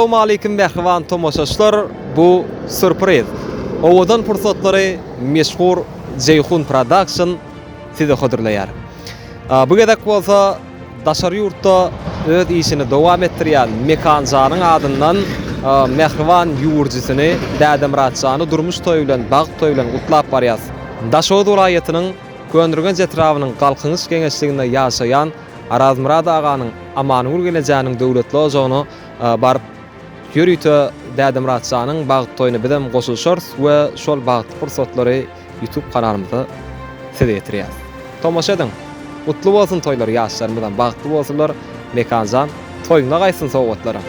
Essalawmaleýkim mähriban tomaşaçylar bu sürpriz. Owadan pursatlary meşhur Jeýhun Production size hödürleýär. Bu gezek bolsa daşary ýurtda öz işini dowam etdirýän Mekanjanyň adyndan mähriban ýüwürjisini Dädemyratjany durmuş toýy bilen, bagt toýy bilen gutlap barýas. Daşoguz welaýatynyň Köneürgenç etrabynyň Galkynyş geňeşliginde ýaşaýan Arazmyrat aganyň Amangül gelnejäniň döwletli ojagyna baryp, ýörite Dädemyratjanyň bagt toýuna bizem goşulyşarys we şol bagtly pursatlary YouTube kanalymyzda size ýetirýäris. Tomaşa ediň! Gutly bolsun toýlar ýaşlarymyzam bagtly bolsunlar Mekanjan toýuňda gaýtsyn sowgatlaram.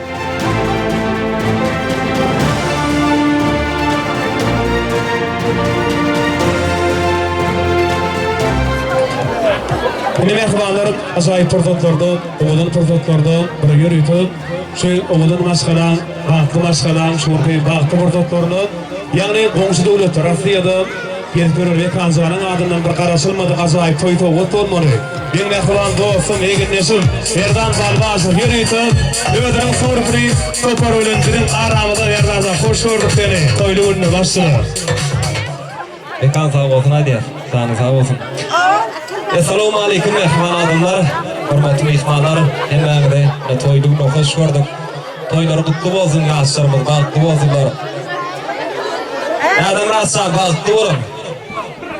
Indi mähribanlar ajaýyp pursatlarda, owadan pursatlarda bir ýörite şu owadan maşgalaň, bagtly maşgalaň şu günki bagtly pursatlarynda, ýagny goňşy döwletde Rossiýada gezip ýören Mekanjanyň adyndan bir garaşylmadyk ajaýyp toý sowgat bolmaly. Meň mähriban dostum, egindeşim Merdan Balbaşow ýörite özüniň sürpriz topary bilen biziň aramyzda Merdanjan hoş gördük seni toýly günde başla. Mekan sag bolsun aýdýas. Janyň sag bolsun. Essalawmaleýkim mähriban adamlar, hormatly myhmanlar, hemmäňizi toýly günde hoş gördük. Toýlary gutly bolsun ýaşlarymyz bagtly bolsunlar. Dädemyrat jan bagtly boluň.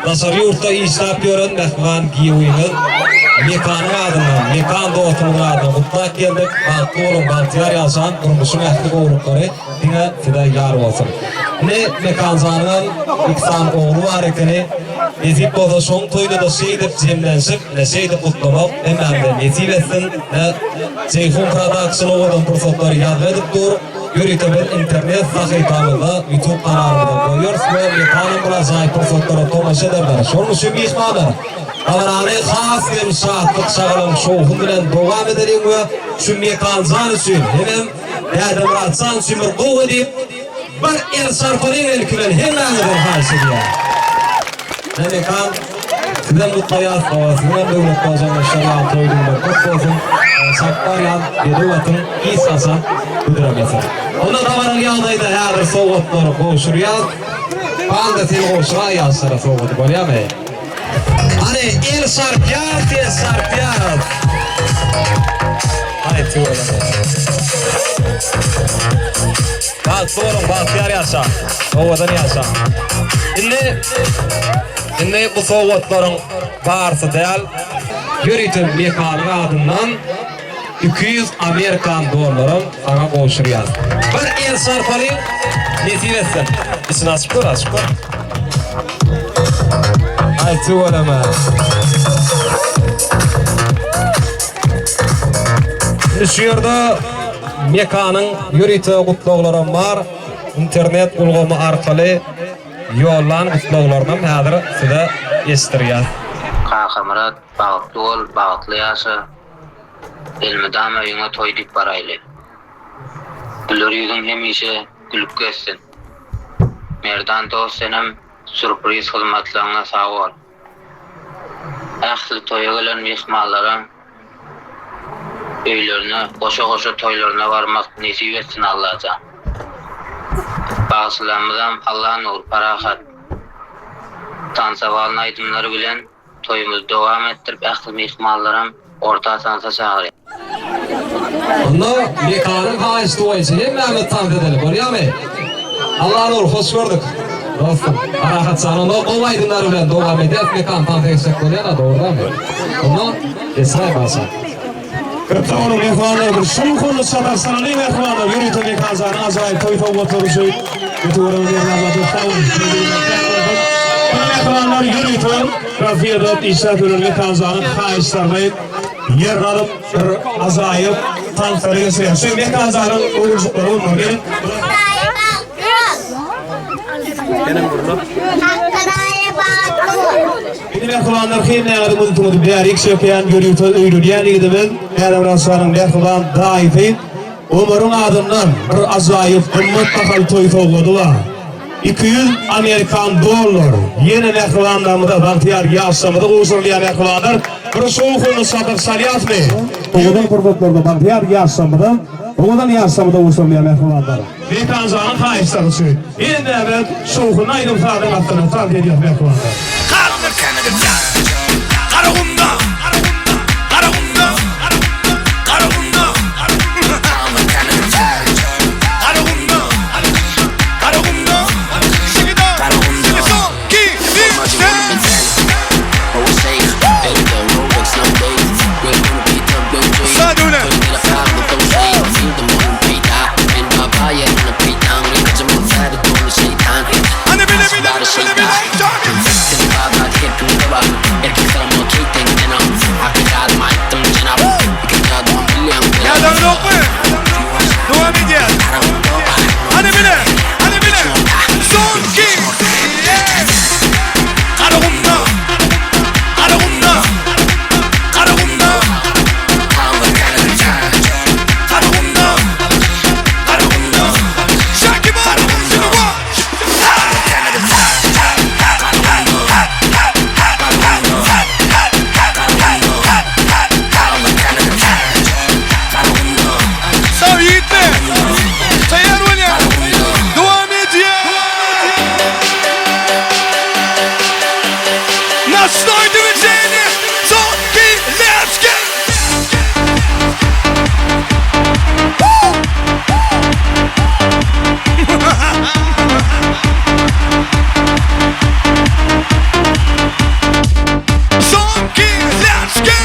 Daşary ýurtda işläp ýören mähriban giýewiňiz Mekanyň adyndan, Mekan dostumyzyň adyndan gutlap geldik. Bagtly boluň, bagtyýar ýaşaň, durmuşyň ähli gowulyklary diňe size ýar bolsun. Indi Mekanjanyňam iki sany ogly bar ekeni. Nesip bolsa şoň toýuna-da şeýdip jemlenşip, ine şeýdip gutlamak hemmämize nesip etsin. Ine Jeýhun Production owadan pursatlary ýazgy edip dur. Ýörite biz internet sahypamyzda, YouTube kanalymyzda goýarys we Mekanam bir ajaýyp pursatlara tomaşa ederler. Şonuň üçin myhmanlar, dabarany has hem şatlyk, şagalaň, şowhun bilen dowam edeliň we şu Mekanjan üçin hemem Dädemyratjan üçin bir gowy diýip, bir el çarpalyň ilki bilen hemmäňizden haýyş edýän. Mekan, sizem gutlaýas, siziňem döwletli ojagyňyzda şol ýaly toý günler köp bolsun. Çapyp barýan bedew atyň hiç haçan büdremesin. Onda dabaraly ýagdaýda häzir sowgatlary gowşurýas. Panda sen gowşuraý ýaşlara sowgady bolýamy? Hany el çarpýas, el çarpýas. Aý tüweleme. Bagtly boluň, bagtyýar ýaşaň. Owadan ýaşaň. Indi indi bu sowgatlaryň barsy däl. Ýörite Mekanyň adyndan 200 amerikan dollaram saňa gowşurýas. Bir el çarpalyň, nesip etsin. Içini açyp gör, açyp gör. Aý tüweleme. Indi şu ýerde Mekanyň ýörite gutlaglaram bar. Internet ulgamy arkaly ýollan gutlaglarynam häzir size eşitdirýäs. Kakamyrat bagtly bol bagtly ýaşa elmydama öýüňe toý diýip baraýly. Güler ýüzüň hemişe gülüp gezsin. Merdan dost senem sürpriz hyzmatlaryňa sag bol. Ähli toýa gelen myhmanlara öýlerine goşa-goşa toýlaryna barmak nesip etsin Allajan. Bagşylarymyzam Allanur, Parahat, Tansa balny aýdymlary bilen toýumyzy dowam etdirip ähli myhmanlaram orta tansa çagyrýar. Onda Mekanyň haýyşty boýunça hemmämiz tans edeli, bolýamy? Allanur, hoş gördük. Dostum, Parahat jan, onda gowy aýdymlar bilen dowam edýäs, Mekan tansa geçjek bolýan-a, dogry-damy? Onda geçiräý bagşa. Köp sag boluň mähribanlar, bir şowhunly çapak salalyň mähribanlar, ýörite Mekan janyň ajaýyp toý sowgatlary üçin. Ötügören Merdan jan, sag boluň. Mähribanlar, ýörite Rossiýada işläp ýören Mekan janyň haýyşlaryny Ýer alyp bir ajaýyp tanslary geçirýär. Şu Mekanjanyň oguljuklary bunlar. Geliň. Indi mähribanlar hemmäňiziň ünsüňizi bärik çekýän ýörite öýlenýän ýigidimiz Mälimyrat şanyň mähriban daýysy Omaryň adyndan bir ajaýyp gymmat bahaly toý sowgady bar. 200 amerikan dollar ýene mähribanlarymyza bagtyýar ýaşlarymyza gowşurylýar mähribanlar bir şowhunly şapak çalýasmy? Owadan pursatlarda bagtyýar ýaşlarymyza. Owadan ýaşlarymyza guşalýar mähribanlar. Mekanjanyň haýyşlary üçin hemmämiz şowhunly aýdym-sazyň astynda tans edýäris mähribanlar. Garagumda Garagumda Garagumda Garagumda Garagumda Garagumda Dowam edýär. Hany bile, hany bile. Son ki. Garagumda. Garagumda. Garagumda. Garagumda. Garagumda. Şaki bar. Sag ýigitler. Taýýar bolýar. Dowam edýär. Naçnoý dwiženiýe. Soňky let's go. Soňky let's go.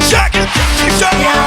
Shake it, shake it.